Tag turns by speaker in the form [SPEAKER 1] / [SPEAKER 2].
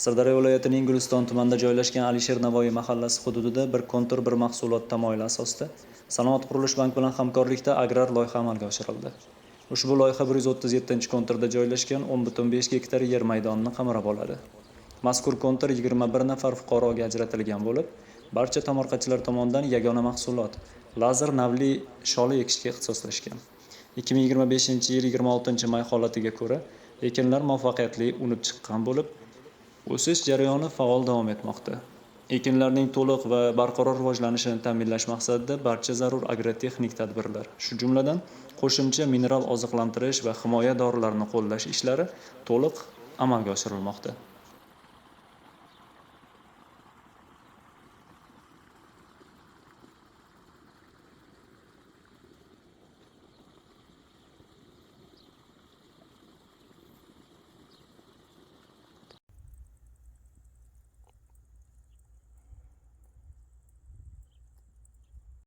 [SPEAKER 1] Sirdaryo viloyatining Guliston tumanida joylashgan Alisher Navoiy mahallasi hududida "Bir kontur, bir mahsulot" tamoyili asosida Sanoat qurilish bank bilan hamkorlikda agrar loyiha amalga oshirildi. Ushbu loyiha 137-konturda joylashgan 10,5 gektar yer maydonini qamrab oladi. Mazkur kontur 21 nafar fuqaroga ajratilgan bo'lib, barcha tomorqachilar tomonidan yagona mahsulot lazer navli sholi ekishga ixtisoslashgan. 2025-yil 26-may holatiga ko'ra, ekinlar muvaffaqiyatli unib chiqqan bo'lib, o'sish jarayoni faol davom etmoqda. Ekinlarning to'liq va barqaror rivojlanishini ta'minlash maqsadida barcha zarur agrotexnik tadbirlar, shu jumladan, qo'shimcha mineral oziqlantirish va himoya dorilarini qo'llash ishlari to'liq amalga oshirilmoqda.